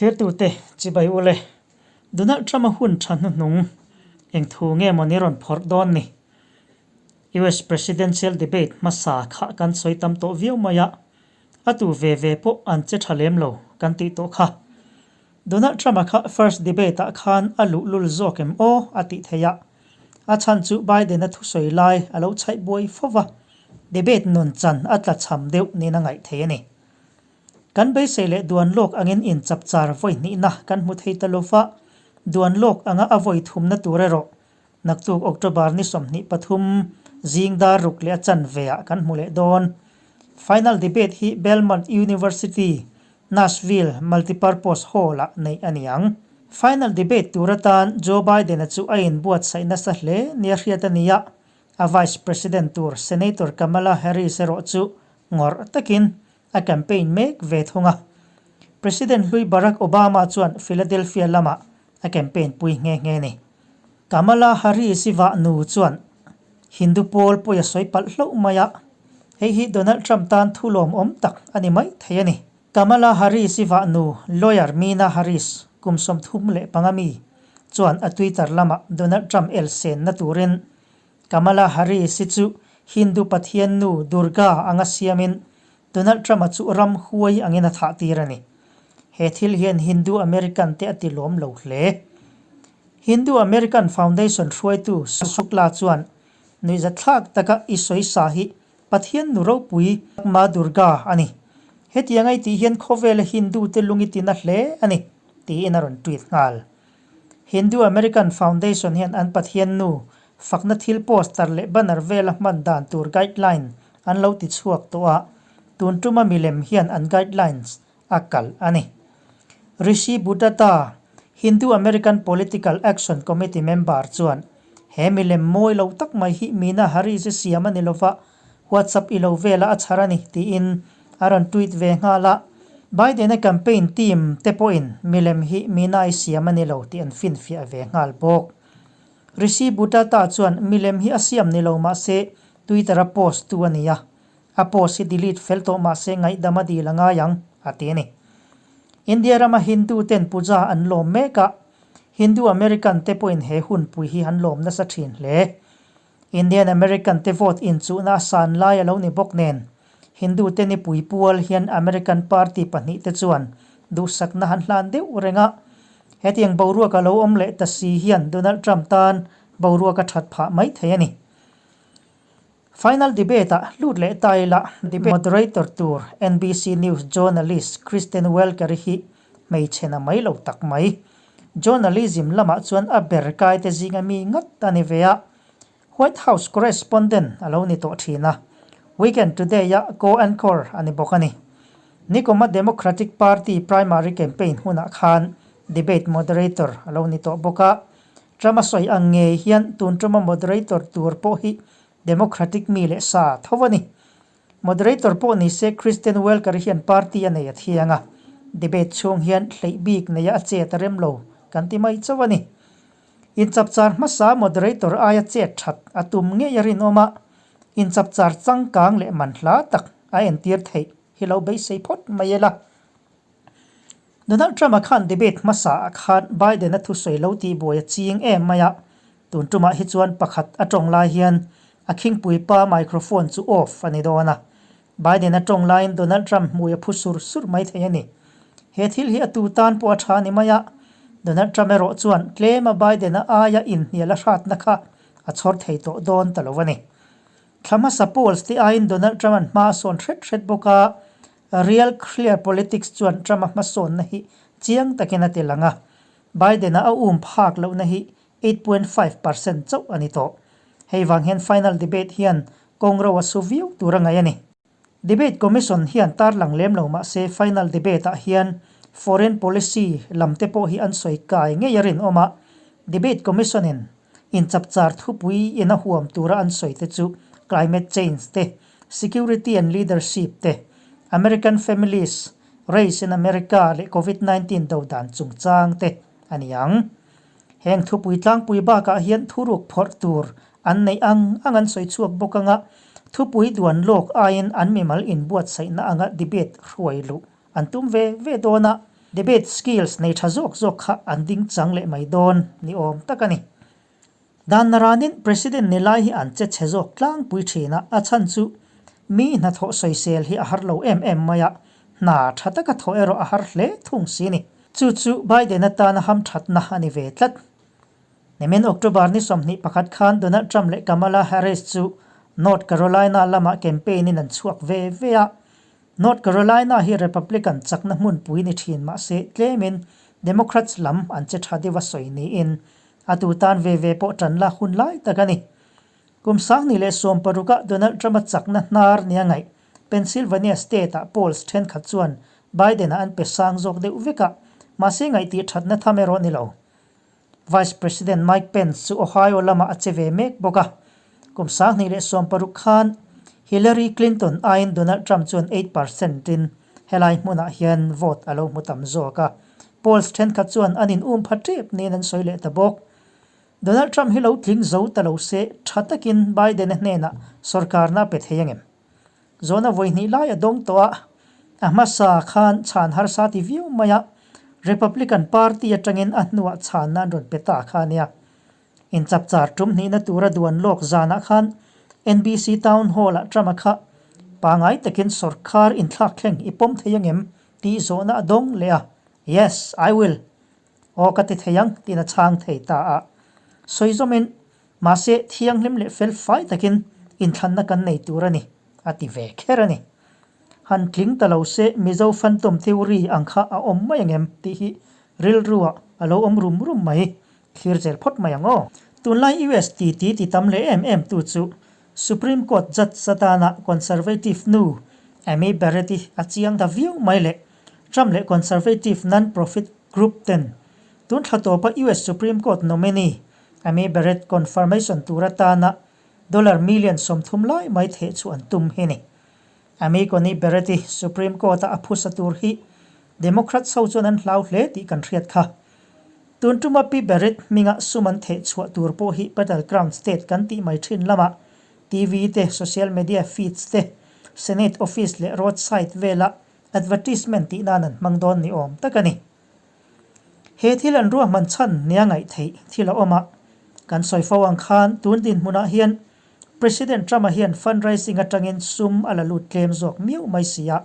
Thlirtute chibai ule, Donald Trump-a hun tha hnuhnung eng thu nge maw ni rawn phawrh dawn ni? US Presidential Debate hmasa kha kan sawi tam tawh viau mai a, a tu ve ve pawh an che tha lem lo kan tih tawh kha. Donald Trump-a kha first debate-ah khan a luhlul zawk em aw a tih theih a, a chhan chu Biden-a thusawi lai a lo chhaih buai fo va, debate nun chan a tla cham deuh niin a ngaih thei a ni. Kan beisei leh duan lawk angin inchapchar vawi hnihna kan hmu thei ta lo va, duan lawk anga a vawi thumna tur erawh naktuk October ni 23 zing dar ruk leh a chanve ah kan hmu leh dawn. Final debate hi Belmont University, Nashville Multipurpose Hall ah neih a ni ang. Final debate tur atan Joe Biden-a chu a inbuatsaih nasa hle nia hriat a ni a, a Vice President tur Senator Kamala Harris erawh chu ngawrh takin a campaign mek ve thung a. President hlui Barack Obama chuan Philadelphia lamah a campaign pui nghe nghe a ni. Kamala Harris i vah nu chuan Hindu pawl pawi a sawi palh hlauh mai a, hei hi Donald Trump tan thu lawmawm tak a ni mai thei a ni. Kamala Harris i vah nu lawyer Meena Harris kum 35 mi chuan a Twitter lamah Donald Trump elsenna turin Kamala Harris-i chu Hindu pathian nu Durga anga siamin Donald Trump-a chu ram huai angin a thah tir a ni. He thil hian Hindu American te a ti lawm lo hle. Hindu American Foundation hruaitu Shukla chuan nuihzatthlak taka i sawi sa hi Pathian nu ropui Ma Durga a ni. Hetiang a i tih hian khawvela Hindu te lung i tina hle a ni, tiin a rawn tweet nghal. Hindu American Foundation hian an Pathian nu fakna thil poster leh banner vela hman dan tur guideline an lo ti chhuak tawh a, tun tuma milem hian an guidelines a kalh a ni. Rishi Buddhata, Hindu American Political Action Committee member chuan, He milem mawi lo tak mai hi Meena Harris-i siam a ni lova, WhatsApp i lo vela a chhar a ni, tiin a rawn tweet ve nghal a. Biden-a campaign team te pawhin milem hi Meena-i siam a ni lo tih an finfiah ve nghal bawk. Rishi Buddhata chuan milem hi a siam ni lo mah se Twitter-a post tu a ni a, a post hi delete fel tawh mah se ngaihdam a dil a ngai ang, a ti a ni. India rama Hindu ten puja an lawm mek a, Hindu American te pawhin he hunpui hi an lawm nasa thin hle. Indian American te vote inchuhna a san lai a lo ni bawk nen, Hindu te nipui pual hian American party pahnih te chuan duhsakna han hlan deuh reng a. Hetiang boruak a lo awm leh ta si hian Donald Trump tan boruak a that phah mai thei a ni. Final debate ah lut leh ta ila debate moderator tur NBC News journalist Kristen Welker-i hi hmeichhe na mai lo tak mai. Journalism lamah chuan a ber kai te zinga mi ngat a ni ve a, White House correspondent a lo ni tawh thin a, Weekend Today-a co-anchor a ni bawk a ni. Nikuma Democratic Party primary campaign hunah khan debate moderator a lo ni tawh bawk a, Trump-a sawi ang ngei hian tun tuma moderator tur pawh hi Democratic mi leh sa tho a ni. Moderator pawh ni se Kristen Welker hian party a nei a thiang a, debate chhung hian hleih bik neia a chet a rem lo kan ti mai chauh a ni. Inchapchar hmasa moderator aia chet that a tum ngei a rinawm a, inchapchar changkang leh manhla tak a entir theih hi lo beisei phawt mai ila. Donald Trump-a khan debate hmasa ah khan Biden-a thusawi lo tih buai a ching em mai a, tun tumah hi chuan pakhat a tawng lai hian a khingpui pa microphone chu off a ni dawn a. Biden-a tawng laiin Donald Trump hmui a phu sur sur mai thei a ni. He thil hi a tu tan pawh a tha ni mai a, Donald Trump erawh chuan tlema Biden-a aia inhnial a hratna kha a chhawr thei tawh dawn ta lo a ni. Thla hmasa polls te aiin Donald Trump-a'n hma a sawn hret hret bawk a, Real Clear Politics chuan Trump-a hmasawnna hi chiang takin a ti lang a, Biden-a a um phak lohna hi 8.5% chauh a ni tawh. Hei vang hian final debate hian kawng ro a su viau tur a ngaih a ni. Debate Commission hian tarlang lem lo mah se final debate-ah hian foreign policy lam te pawh hi an sawi kai ngei a rinawm a, Debate Commission-in inchapchar thupui in a huam tura an sawi te chu climate change te, Security and Leadership te, American Families, Race in America leh Covid 19 do dan chungchang te a ni ang. Heng thupui tlangpui bakah hian thuruk phawrh tur an neih ang ang an sawi chhuak bawk anga thupui duan lawk aiin an mimal inbuatsaihna anga debate hruai luh an tum ve ve dawn a. Debate skills nei tha zawk zawk kha an ding chang leh mai dawn ni awm tak a ni. Dan naranin President ni lai hi an che chhe zawk tlangpui thin a, a chhan chu mi hnathawh sawisel hi a har lo em em mai a, hna tha taka thawh erawh a har hle thung si ni. Chu chu Biden atana hamthatna a ni ve tlat. Nimin October ni 21 khan Donald Trump leh Kamala Harris chu North Carolina lamah campaign in an chhuak ve ve a. North Carolina hi Republican chakna hmunpui ni thin mahse tlemin Democrats lam an che tha deuh a sawi niin a tu tan ve ve pawh tan la hun lai tak a ni. Kum 2016 ah Donald Trump-a chakna hnar nia ngaih Pennsylvania state-ah polls thenkhat chuan Biden-a an pe sang zawk deuh vek a, mahse ngaihtih thatna tham erawh ni lo. Vice President Mike Pence chu Ohio lamah a che ve mek bawk a. Kum 2016 khan Hillary Clinton aiin Donald Trump chuan 8% in helai hmunah hian vote a lo hmu tam zawk a. Polls thenkhat chuan an in um pha tep niin an sawi leh ta bawk. Donald Trump hi lo tling zo ta lo se tha takin Biden-a hnenah sorkarna a pe thei angem? Zawhna vawi hnih lai a dawng tawh a, a hmasa khan chhan harsa ti viau mai a, Republican Party atangin a hnuah chhanna an rawn pe ta kha a nia. Inchapchar tum hnihna tura duan lawk zanah khan NBC Town Hall-ah Trump-a kha pangai takin sorkar inthlak thleng i pawm thei angem tih zawhna a dawng leh a, Yes, I will. Aw ka ti thei ang tiin a chhang thei ta a. Sawi zawmin Mahse, thianghlim leh fel fai takin inthlanna kan nei tur a ni, a ti ve kher a ni. Han tling ta lo se Mizo Phantom Theory ang kha a awm mai angem tih hi rilruah a lo awm rum rum mai, thlir zel phawt mai ang aw. Tunlai US titi ti tam leh em em tu chu Supreme Court Judge atana Conservative nu Amy Barrett-i a chiang ta viau mai leh Trump leh Conservative non-profit group ten tun thla tawpa US Supreme Court nominee Amy Barrett confirmation tur atana dollar million 30 lai mai theh chu an tum hi ni. Amy Coney Barrett-i Supreme Court-a a phusa tur hi Democrats ho chuan an hlau hle tih kan hriat kha. Tun tuma Pi Barrett hminga sum an theh chhuah tur pawh hi battleground state kan tih mai thin lamah TV te, social media feeds te, Senate office leh roadside vela advertisement tih nan an hmang dawn ni awm tak a ni. He thil an ruahman chhan nia ngaih theih thil a awm a, kan sawi fo ang khan tun dinhmunah hian President Trump-a hian fundraising atangin sum a la lut tlem zawk miau mai si a.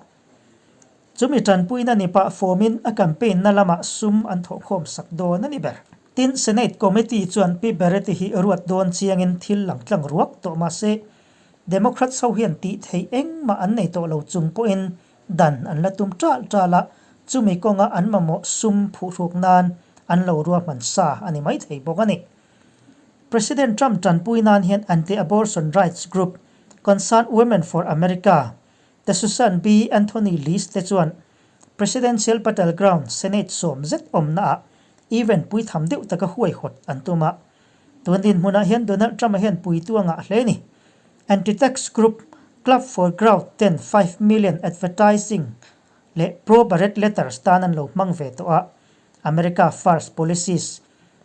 Chumi tanpuina ni pah fawmin a campaign na lamah sum an thawhkhawm sak dawn a ni ber. Tin, Senate Committee chuan Pi Barrett-i hi ruat dawn chiangin thil lang tlang ruak tawh mah se, Democrats ho hian tih theih engmah an nei tawh lo chung pawhin Dan an la tum ṭalh ṭalh a, chumi kawnga an mamawh sum phuhruk nan an lo ruahman sa a ni maithei bawk a ni. President Trump ṭanpui nan hian anti-abortion rights group Concerned Women for America, The Susan B. Anthony List te chuan Presidential Battleground Senate sawm zet awmnaah event puitham deuh taka huaihawt an tum a. Tun dinhmunah hian Donald Trump-a hian puitu a ngah hle a ni. Anti-tax group Club for Growth ten 5 million advertising leh pro-Barrett letters tan an lo hmang ve tawh a, America First policies,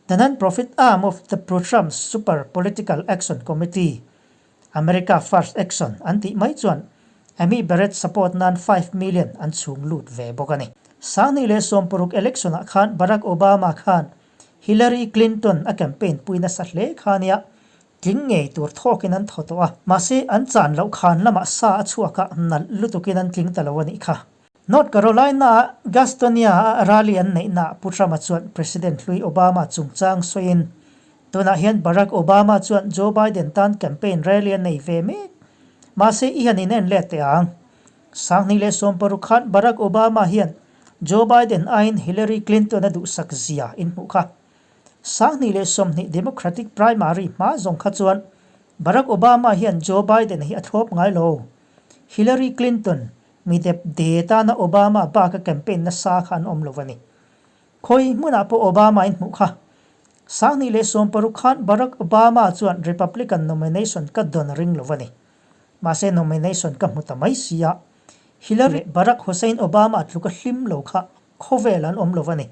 the non-profit arm of the pro-Trump Super Political Action Committee, America First Action an tih mai chuan Amy Barrett support nan 5 million an chhung lut ve bawk a ni. 2016 election-ah khan Barack Obama khan Hillary Clinton a campaign pui nasa hle kha nia, Tling ngei tur thawkin an thaw tawh a, mahse an chan loh khan lamah sa a chhuak a, nalh lutukin an tling ta lo a nih kha. North Carolina-a Gastonia-a rally an neihnaah Pu Trump-a chuan President hlui Obama chungchang sawiin, Tunah hian Barack Obama chuan Joe Biden tan campaign rally a nei ve mek. Mahse i han inen let teh ang. 2016 khan Barack Obama hian Joe Biden aiin Hillary Clinton a duhsak zia in hmuh kha. 2020 Democratic primary hma zawng kha chuan Barack Obama hian Joe Biden hi a thlawp ngai lo. Hillary Clinton, mi dep de tana Obama bak a campaign nasa kha an awm lo a ni. Khawi hmunah pawh Obama in hmuh kha. 2016 khan Barack Obama chuan Republican nomination ka dawn a ring lo a ni. Mahse nomination ka hmu ta mai si a. Hillary leh Barack Hussein Obama tluka hlim lo kha khawvel an awm lo a ni.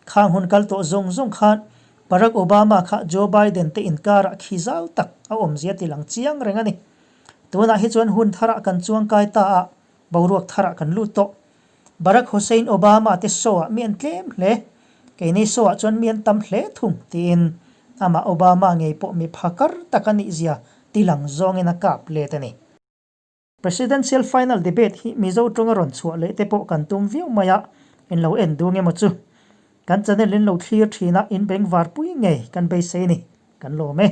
Khang hun kal tawh zawng zawng khan Barack Obama kha Joe Biden te inkarah khi zau tak a awmzia ti lang chiang reng a ni. Tunah hi chuan hun tharah kan chuangkai ta a, boruak tharah kan lut tawh. Barack Hussein Obama te show-ah mi an tlem hle, keini show-ah chuan mi an tam hle thung, tiin amah Obama ngei pawh mi phakar tak a nihzia tilang zawngin a kap let a ni. Presidential Final Debate hi Mizo tawnga rawn chhuah leh te pawh kan tum viau mai a, in lo en duh ngemaw chu. Kan channel in lo thlir thin a, in bengvar pui ngei kan beisei ni, kan lawm e.